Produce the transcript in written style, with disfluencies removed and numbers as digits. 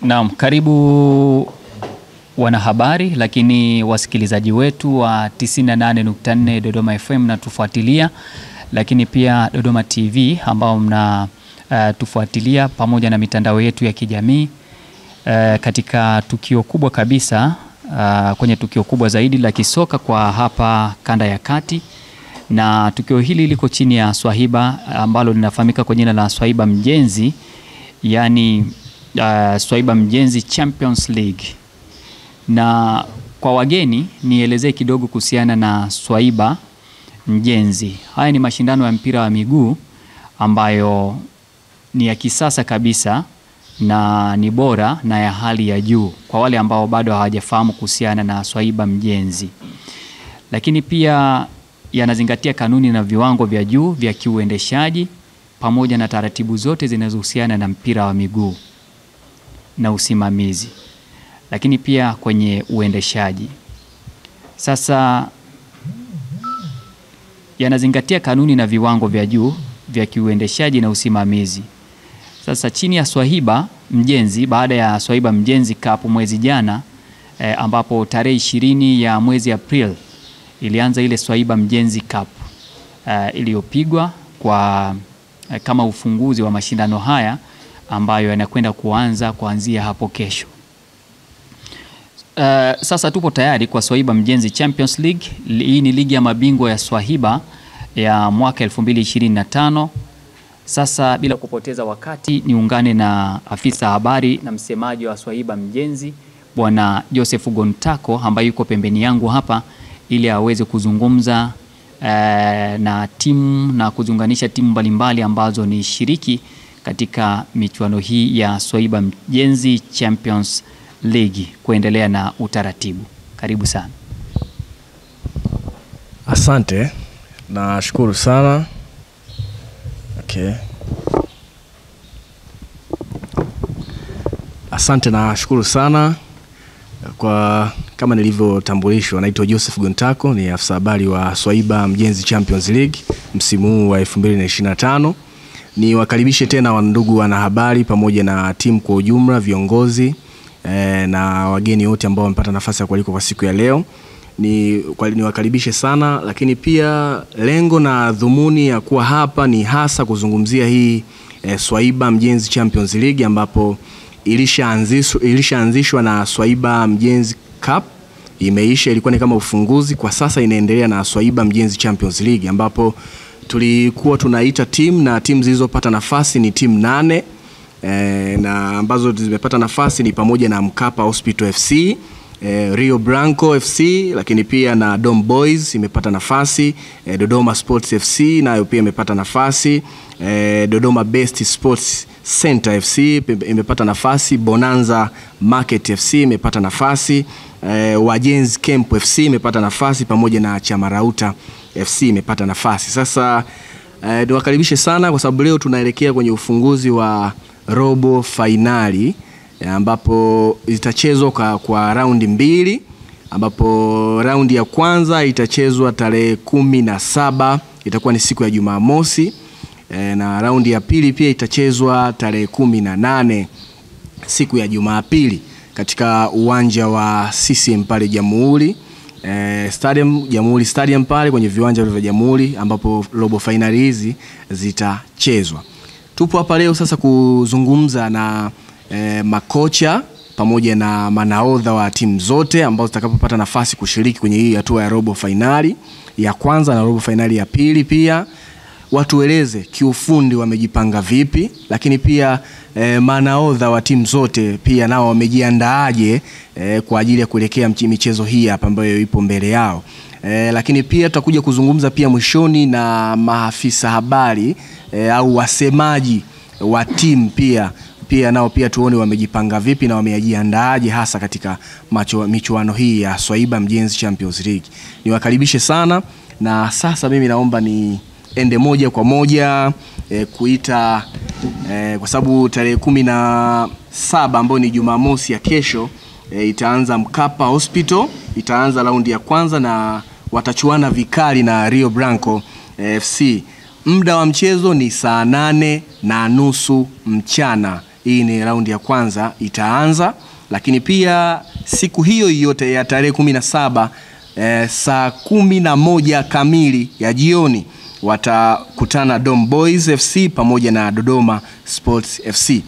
Naam, karibu wanahabari lakini wasikilizaji wetu wa 98.4 Dodoma FM na tufuatilia, lakini pia Dodoma TV ambao mna tufuatilia pamoja na mitandao yetu ya kijamii katika tukio kubwa kabisa, kwenye tukio kubwa zaidi la kisoka kwa hapa kanda ya kati. Na tukio hili liko chini ya Swahiba ambalo linafahamika kwa jina la Swahiba Mjenzi, yani Swahiba Mjenzi Champions League. Na kwa wageni nielezee kidogo kuhusiana na Swahiba Mjenzi. Haya ni mashindano ya mpira wa miguu ambayo ni ya kisasa kabisa na ni bora na ya hali ya juu kwa wale ambao bado hawajafahamu kuhusiana na Swahiba Mjenzi. Lakini pia yanazingatia kanuni na viwango vya juu vya kiuendeshaji pamoja na taratibu zote zinazohusiana na mpira wa miguu na usimamizi, lakini pia kwenye uendeshaji. Sasa yanazingatia kanuni na viwango vya juu vya kiuendeshaji na usimamizi. Sasa chini ya Swahiba Mjenzi, baada ya Swahiba Mjenzi Cup mwezi jana, ambapo tarehe 20 ya mwezi April ilianza ile Swahiba Mjenzi Cup iliyopigwa kwa kama ufunguzi wa mashindano haya ambayo yanakwenda kuanza kuanzia hapo kesho. Sasa tupo tayari kwa Swahiba Mjenzi Champions League. Hii ni ligi ya mabingwa ya Swahiba ya mwaka 2025. Sasa bila kupoteza wakati niungane na afisa habari na msemaji wa Swahiba Mjenzi Bwana Joseph Gontako ambaye yuko pembeni yangu hapa ili aweze kuzungumza na timu na kuziunganisha timu mbalimbali ambazo ni shiriki katika michuano hii ya Swahiba Mjenzi Champions League kuendelea na utaratibu. Karibu sana. Asante, nashukuru sana. Okay. Asante na shukuru sana. Kwa kama nilivyotambulishwa, naitwa Joseph Gontako, ni afisa habari wa Swahiba Mjenzi Champions League msimu huu wa 2025. Niwakaribishe tena wandugu wanahabari pamoja na timu kwa ujumla, viongozi na wageni wote ambao wamepata nafasi ya kualikwa kwa siku ya leo. Niwakaribishe sana, lakini pia lengo na dhumuni ya kuwa hapa ni hasa kuzungumzia hii Swahiba Mjenzi Champions League ambapo ilishaanzishwa na Swahiba Mjenzi Cup, imeisha, ilikuwa ni kama ufunguzi. Kwa sasa inaendelea na Swahiba Mjenzi Champions League ambapo tulikuwa tunaita timu, na timu zilizopata nafasi ni timu 8, na ambazo zimepata nafasi ni pamoja na Mkapa Hospital FC, Rio Branco FC, lakini pia na Dom Boys imepata nafasi, Dodoma Sports FC nayo pia imepata nafasi, Dodoma Best Sports Center FC imepata nafasi, Bonanza Market FC imepata nafasi, Wajenzi Camp FC imepata nafasi, pamoja na Chamarauta FC imepata nafasi. Sasa niwakaribishe sana kwa sababu leo tunaelekea kwenye ufunguzi wa robo finali ambapo itachezwa kwa raundi 2, ambapo raundi ya kwanza itachezwa tarehe 17, itakuwa ni siku ya Jumamosi, na raundi ya pili pia itachezwa tarehe 18 siku ya Jumapili katika uwanja wa CCM pale Jamhuri Stadium, Jamhuri Stadium pale kwenye viwanja vya Jamhuri ambapo robo finali hizi zitachezwa. Tupo hapa leo sasa kuzungumza na makocha pamoja na manahodha wa timu zote ambao zitakapopata nafasi kushiriki kwenye hii hatua ya robo finali ya kwanza na robo finali ya pili. Pia watueleze kiufundi wamejipanga vipi, lakini pia manahodha wa timu zote pia nao wamejiandaaje kwa ajili ya kuelekea michezo hii hapa ambayo ipo mbele yao. Lakini pia tutakuja kuzungumza pia mwishoni na maafisa habari au wasemaji wa timu pia nao pia tuone wamejipanga vipi na wamejiandaaje hasa katika michuano hii ya Swahiba Mjenzi Champions League. Niwakaribishe sana, na sasa mimi naomba ni ende moja kwa moja kuita kwa sababu tarehe 17 ambayo ni Jumamosi ya kesho itaanza Mkapa Hospital, itaanza raundi ya kwanza na watachuana vikali na Rio Branco FC. Muda wa mchezo ni saa 8:30 mchana. Hii ni raundi ya kwanza itaanza, lakini pia siku hiyo yote ya tarehe 17 saa 11 kamili ya jioni watakutana Dom Boys FC pamoja na Dodoma Sports FC.